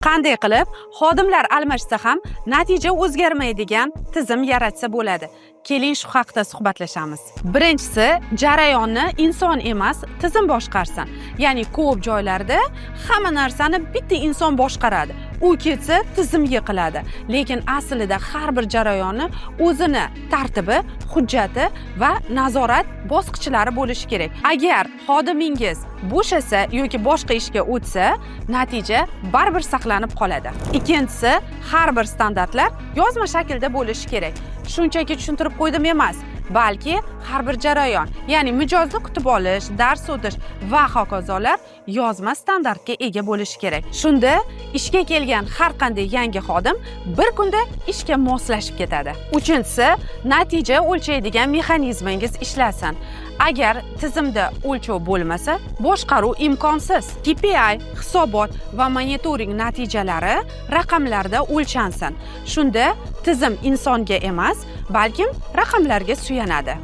Qanday qilib xodimlar almashsa ham natija o'zgarmaydigan tizim yaratsa bo'ladi? Keling, shu haqda suhbatlashamiz. Birinchisi, jarayonni inson emas, tizim boshqarsin. Ya'ni ko'p joylarda hamma narsani bitta inson boshqaradi. U ketsa, tizim yiqiladi. Lekin aslida har bir jarayonni o'zini tartibi, hujjati va nazorat bosqichlari bo'lishi kerak. Agar xodimingiz bo'shasa yoki boshqa ishga o'tsa, natija baribir saqlanib qoladi. Ikkinchisi, har bir standartlar yozma shaklda bo'lishi kerak. Shunchaki tushuntirib qo'ydim emas, balki har bir jarayon, ya'ni mijozni kutib olish, dars o'tish va hokazolar yozma standartga ega bo'lishi kerak. Shunda ishga kelgan har qanday yangi xodim bir kunda ishga moslashib ketadi. Uchinchisi, natija o'lchaydigan mexanizmingiz ishlasin. Agar tizimda o'lchov bo'lmasa, boshqaruv imkonsiz. KPI, hisobot va monitoring natijalari raqamlarda o'lchansin. Shunda tizim insonga emas, balkim raqamlarga suyanadi.